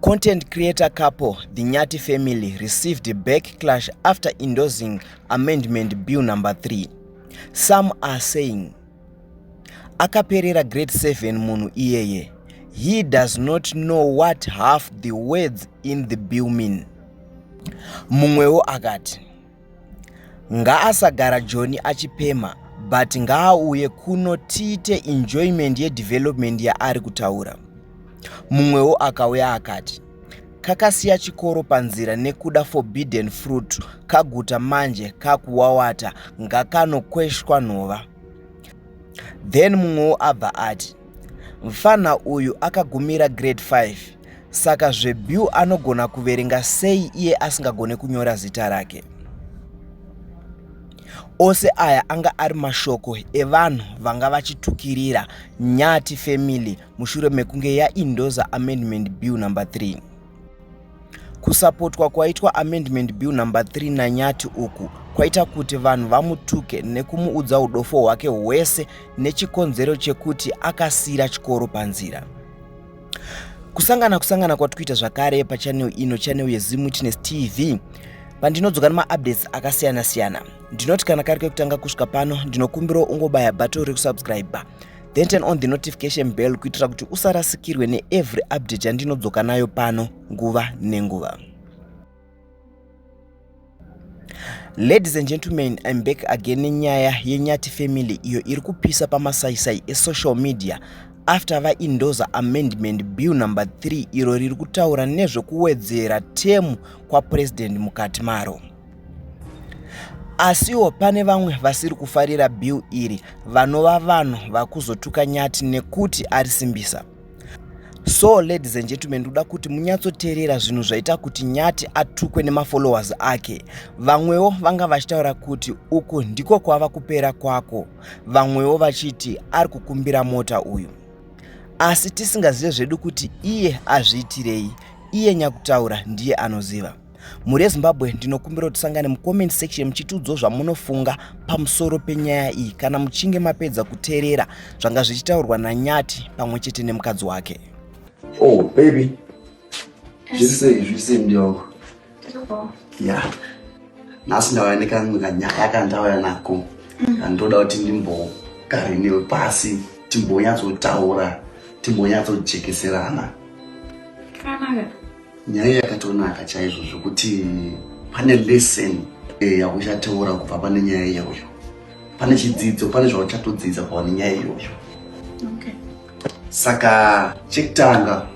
Content creator couple, the Nyathi family, received a backlash after endorsing Amendment Bill number 3. Some are saying, akaperera grade 7 munhu iyeye. He does not know what half the words in the bill mean. Mumwewo akati, ngaasagara Joni achipemha but ngaauye kuno tiite enjoyment yedevelopment yaari kutaura. Mumwewo akauya akati, kakasiya chikoro panzira nekuda forbidden fruit kaguta manje kakuwawata ngakanokweshwa nhova. Then mumwewo abva ati, mfana uyu akagumira grade 5 saka zvebill anogona kuverenga sei iye asingagone kunyora zita rake. Ose aya anga ari mashoko evanhu vanga vachitukirira Nyathi family mushure mekunge yaindoza Amendment Bill number 3. Kusapotwa kwaitwa Amendment Bill number 3 naNyathi uku kwaita kuti vanhu vamutuke nekumuudza udofo hwake hwese nechikonzero chekuti akasiira chikoro panzira. Kusangana kwatikuita zvakare pachannel ino, channel yeZim Witness TV, pandinodzoka nemaupdates akasiyana siyana. Ndinoti kana kari kekutanga kusvika pano, ndinokumbirawo ungobaya button rekusubscribe, then turn on the notification bell kuitira kuti usarasikirwe neevery update yandinodzoka nayo pano nguva nenguva. Ladies and gentlemen, I'm back again nenyaya yeNyathi family iyo iri kupisa pamasaisai esocial media after vaindoza Amendment Bill number 3 iro riri kutaura nezvekuwedzera temu kwapresident mukati maro. Asiwo pane vamwe vasiri kufarira bill iri, vanova vanhu vakuzotuka Nyathi nekuti arisimbisa. So ladies and gentlemen, ndoda kuti munyatsoteerera zvinhu zvaita kuti Nyathi atukwe nemafollowers ake. Vamwewo vanga vachitaura kuti uku ndiko kwava kupera kwako, vamwewo vachiti ari kukumbira mota uyu, asi tisingazive zvedu kuti iye azviitirei. Iye nyakutaura ndiye anoziva. Mhuri yeZimbabwe, ndinokumbira kuti tisangane mucomment section muchitiudzawo zvamunofunga pamusoro penyaya iyi kana muchinge mapedza kuteerera zvanga zvichitaurwa naNyathi pamwe chete nemukadzi wake. Oh baby, zviri sei, zviri sei mudiwa wangu? Ya, nhasi ndauya nekamwe kanyaya kandauya nako kandoda kuti ndimbogare newe pasi, timbonyatsotaura, timbonyatsojekeserana. Kanaka. Nyaya yakatonaka chaizvo zvokuti pane lesson yakuchataura kubva pane nyaya iyoyo, pane chidzidzo, pane zvauchatodzidza kubva pane nyaya iyoyo. Saka chekutanga,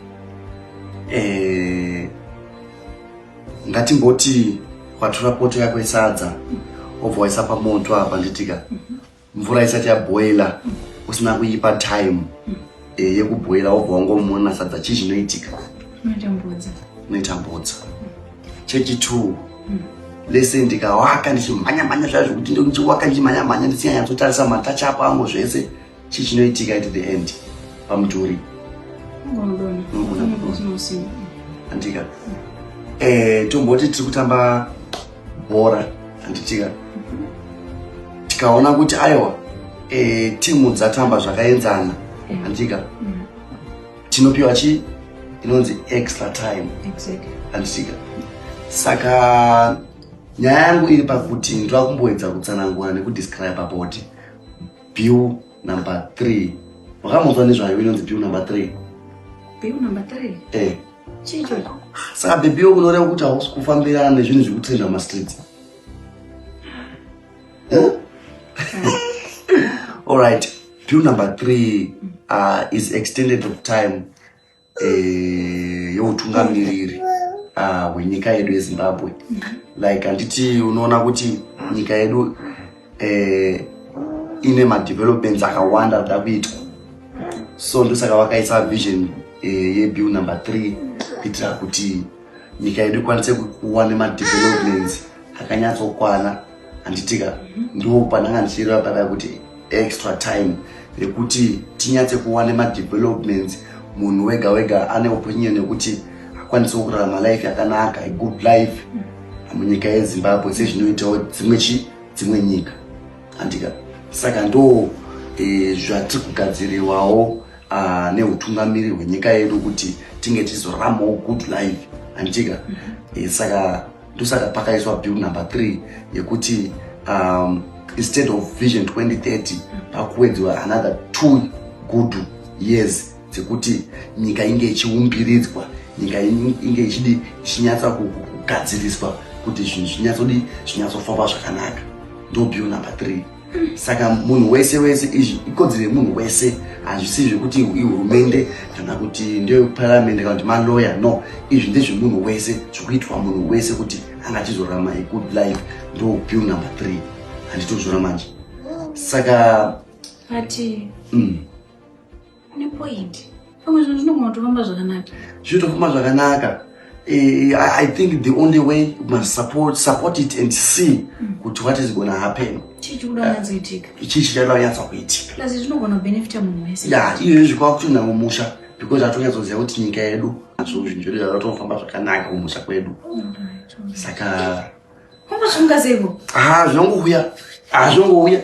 ngatimboti watora poto yako yesadza, wobva waisa pamoto apa, nditika mvura isati yabhoila, usina kuipa time yekubhoila, wobva wangomona sadza, chii chinoitika? Unoita mbodza. Unoita mbodza. Chechi2, lese ndikawaka ndichimhanya-mhanya zvayo zvokuti ndichiwaka ndichimhanya-mhanya ndisinganyatsotarisa matachapo angu zvese, chii chinoitika at the end pamudhuri? Ungonodona. Unogona kudonha. Usina. Andika tomboti tiri kutamba bhora, handitika tikaona kuti aiwa, timu dzatamba zvakaenzana, handitika tinopiwa chi inonzi extra time. Handitika saka nyaya yangu iri pakuti ndoda kumboedza kutsanangura nekudescribe about bill number 3. Wakamunzwa nezvayo inonzi bill number 3? Bill number 3. Eh. Chii ichocho? Saka baby, unoreva kuti hausi kufambirana nezvinhu zviri kutrenda mumastreets? Eh? Alright, bill number 3 is extended of time yeutungamiriri hwenyika yedu yeZimbabwe. Like handiti unoona kuti nyika yedu ine madevelopments akawanda anoda kuitwa, so ndosaka vakaisa vision yebill number 3 kuitira kuti nyika yedu ikwanise kuwa nemadevelopments akanyatsokwana, handitika? Ndo pandanga ndichireva paya kuti extra time yekuti tinyatse kuwa nemadevelopments, munhu wega wega ane opinion yekuti akwanisewo kurarama life yakanaka, a good life munyika yeZimbabwe sezvinoitawo dzimwe chi dzimwe nyika, handika? Saka ndo zvatiri kugadzirirwawo. Neutungamiri hwenyika yedu kuti tinge tichizoraramawo good life, handitika? Saka ndosaka pakaiswa bill number 3 yekuti instead of Vision 2030 pakuwedzwa another 2 good years dzekuti nyika inge ichiumbiridzwa, nyika inge ichidi ichinyatsa kugadziriswa kuti zvinhu zvinyatsodi zvinyatsofamba zvakanaka. Ndo bill number 3. Saka munhu wese wese, izvi ikodzero yemunhu wese. Hazvisi zvekuti ihurumende kana kuti ndeyeparamende kana kuti maloya. No, izvi ndezvemunhu wese, zvikuitwa munhu wese kuti anga achizorarama a good life. Ndo bill number 3, handitozvona manje. Saka But une point, pamwe zvinhu zvinogona kutofamba zvakanaka. Zvinotofamba zvakanaka. I think the only way, we must support it and see kuti what is gonna happen. Chii chikuda kunyatsoitika? Chii chichada kunyatsa kuitika. Plus zvinogona kubenefita munhu wese. Ya, izvezvi kwakutoenda mumusha because atonyatsoziva kuti nyika yedu, so zvinhu zvedu zvakatofamba zvakanaka kumusha kwedu. Saka Kumbozvifunga seiko? Ha, zvinongouya, ha, zvinongouya.